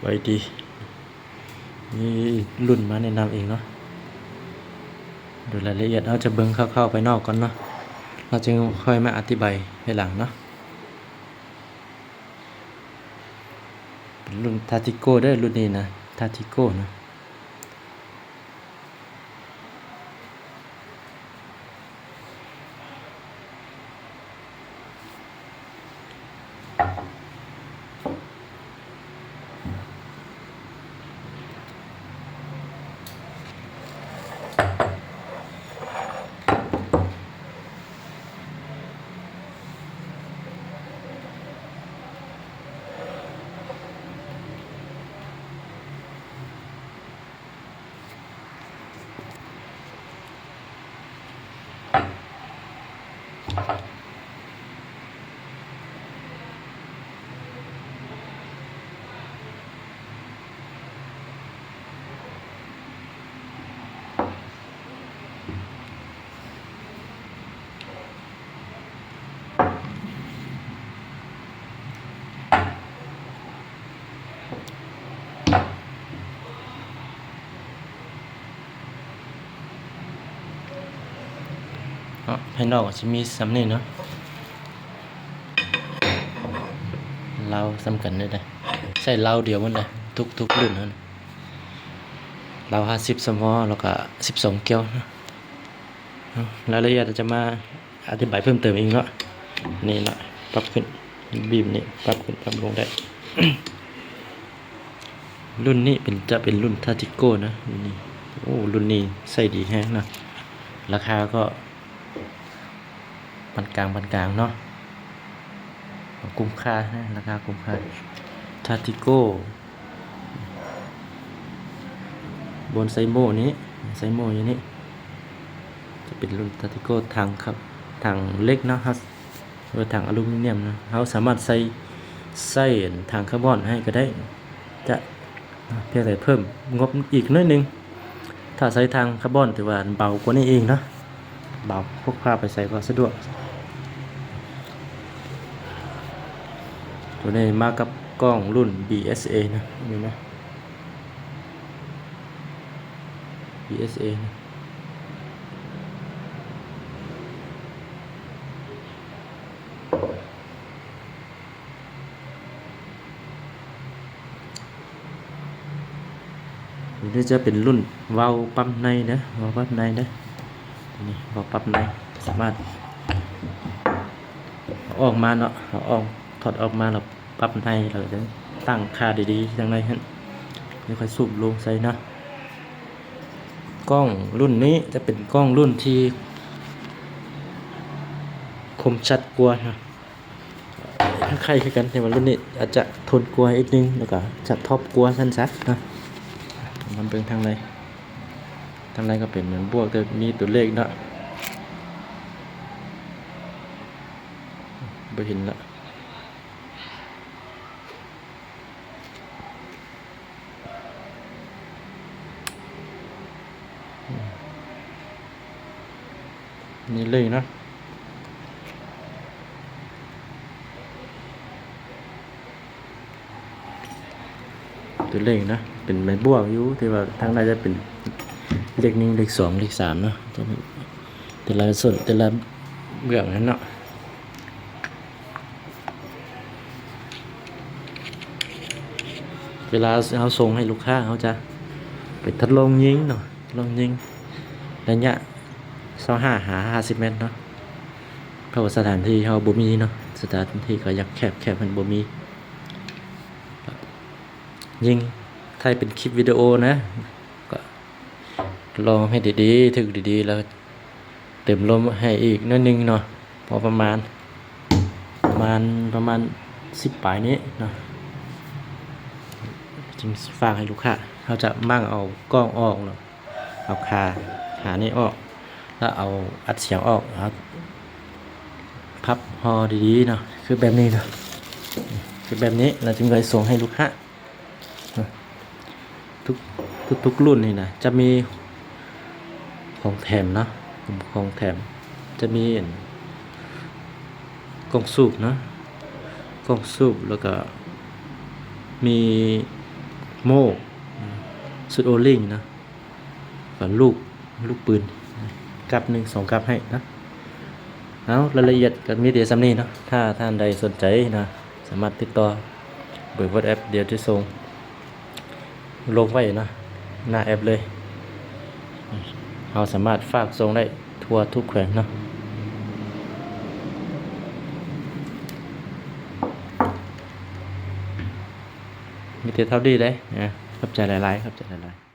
ໄວ້ດີ ມີລຸ້ນມາແນະນຳເອງເນາະ. ໂດຍລາຍລະອຽດເຮົາຈະເບິ່ງຄ່າວໆພາຍນອກກ່ອນເນາະ ແລ້ວຈຶ່ງຄ່ອຍມາອະທິບາຍພາຍຫຼັງເນາະ. ເປັນລຸ້ນທາຕິໂກ້ເດີ ລຸ້ນນີ້ນະ ທາຕິໂກ້ນະ. ເນາະ ພາຍນອກກໍຊິມີສ່ຳນີ້ເນາະ. ລາວສ່ຳກັນເລີຍ ໃຊ້ລາວດຽວໝົດເລີຍ ທຸກໆລຸ້ນຫັ້ນ ລາວຫ້າສິບສມ ແລ້ວກໍສິບສອງກ້ຽວເນາະ. ເອົາ ລາຍລະອຽດຈະມາ ອະທິບາຍເພີ່ມເຕີມອີກເນາະ. ນີ້ເນາະ ປັບຂຶ້ນ ບີມນີ້ປັບຂຶ້ນປັບລົງໄດ້. ລຸ້ນນີ້ເປັນ ຈະເປັນລຸ້ນທາຕິໂກ້ນະ ນີ້. ໂອ້ ລຸ້ນນີ້ໃຊ້ດີແຮງນະ ລາຄາກໍປານກາງ ປານກາງເນາະ. ຄຸ້ມຄ່ານະ ລາຄາຄຸ້ມຄ່າ ທາຕິໂກ້. ບ່ອນໃສ່ໂມ່ນີ້ ໃສ່ໂມ່ຢູ່ນີ້ ຈະເປັນລຸ້ນທາຕິໂກ້ ຖັງຄັບ ຖັງເຫຼັກເນາະ ເຮົາ ຫຼືວ່າຖັງອາລູມີນຽມເນາະ. ເຮົາສາມາດໃສ່ ໃສ່ຖັງຄາບອນໃຫ້ກໍໄດ້ ຈະ ພຽງແຕ່ເພີ່ມງົບອີກໜ້ອຍໜຶ່ງ. ຖ້າໃສ່ຖັງຄາບອນຖືວ່າເບົາກວ່ານີ້ອີກເນາະ ເບົາ ພົກພາໄປໃສກໍສະດວກ. ໂຕນີ້ມາກັບກ້ອງລຸ້ນ ບີເອສເອ ນະ ນີ້ນະ ບີເອສເອ ນະ. ນີ້ຈະເປັນລຸ້ນວາວປ້ຳໃນເດີ ວາວປ້ຳໃນເດີ. ນີ້ວາວປ້ຳໃນ ສາມາດເອົາອອກມາເນາະ ເອົາອອກ ຖອດອອກມາແລ້ວປັບໃນ ແລ້ວຈັ່ງຕັ້ງຄ່າດີໆ ຈັ່ງໃດຫັ້ນ ແລ້ວຄ່ອຍສູບລົງໃສ່ເນາະ. ກ້ອງລຸ້ນນີ້ຈະເປັນກ້ອງລຸ້ນທີ່ຄົມຊັດກວ່າເນາະ. ຄ້າຍໆຄືກັນ ແຕ່ວ່າລຸ້ນນີ້ອາດຈະທົນກວ່າອີກໜຶ່ງ ແລ້ວກໍຈະທັອບກວ່າຊັ້ນຊະເນາະ. ມາເບິ່ງທາງໃນ ທາງໃນກໍເປັນບວກ ແຕ່ມີຕົວເລກເນາະ ບໍ່ເຫັນລະ. ນີ້ເລີຍເນາະ ຕົວເລກນະ ເປັນໄມ້ບວກຢູ່ ແຕ່ວ່າທາງໃນຈະເປັນເລກໜຶ່ງ ເລກສອງ ເລກສາມເນາະ ແຕ່ລະສ່ວນ ແຕ່ລະເບື້ອງຫັ້ນເນາະ. ເວລາເຮົາສົ່ງໃຫ້ລູກຄ້າ ເຮົາຈະໄປທົດລອງຍິງເນາະ ລອງຍິງໄລຍະຊາວຫ້າຫາຫ້າສິບແມັດເນາະ ເພາະວ່າສະຖານທີ່ເຮົາບໍ່ມີເນາະ ສະຖານທີ່ກໍຢາກແຄບ ແຄບມັນບໍ່ມີ. ຍິງ ຖ່າຍເປັນຄລິບວິດີໂອນະ ກໍລອງໃຫ້ດີໆ ຖືກດີໆ ແລ້ວເຕີມລົມໃຫ້ອີກໜ້ອຍໜຶ່ງເນາະ ພໍປະມານ ປະມານ ປະມານສິບປາຍນີ້ເນາະ ຈຶ່ງຝາກໃຫ້ລູກຄ້າ. ເຮົາຈະມ້າງເອົາກ້ອງອອກເນາະ ເອົາຄາ ຄານີ້ອອກ ແລ້ວເອົາອັດສຽງອອກ ເອົາພັບຫໍ່ດີໆເນາະ ຄືແບບນີ້ເນາະ ຄືແບບນີ້ ແລ້ວຈຶ່ງໄດ້ສົ່ງໃຫ້ລູກຄ້າ. ທຸກ ທຸກໆລຸ້ນນີ້ນະ ຈະມີຂອງແຖມເນາະ ຂອງແຖມ ຈະມີອັນ ກ້ອງສູບເນາະ ກ້ອງສູບ ແລ້ວກໍມີ ໂມ່ ຊຸດໂອລິງເນາະ ກໍລູກ ລູກປືນ ກັບໜຶ່ງສອງກັບໃຫ້ເນາະ. ເອົາ ລາຍລະອຽດກໍມີແຕ່ສ່ຳນີ້ເນາະ. ຖ້າທ່ານໃດສົນໃຈເນາະ ສາມາດຕິດຕໍ່ເບີ WhatsApp ດຽວຈະສົ່ງລົງໄວ້ເນາະ ໜ້າແອັບເລີຍ. ເຮົາສາມາດຝາກສົ່ງໄດ້ທົ່ວທຸກແຂວງເນາະ. ມີແຕ່ເທົ່ານີ້ເດ້. ຂອບໃຈຫຼາຍໆ ຂອບໃຈຫຼາຍໆ.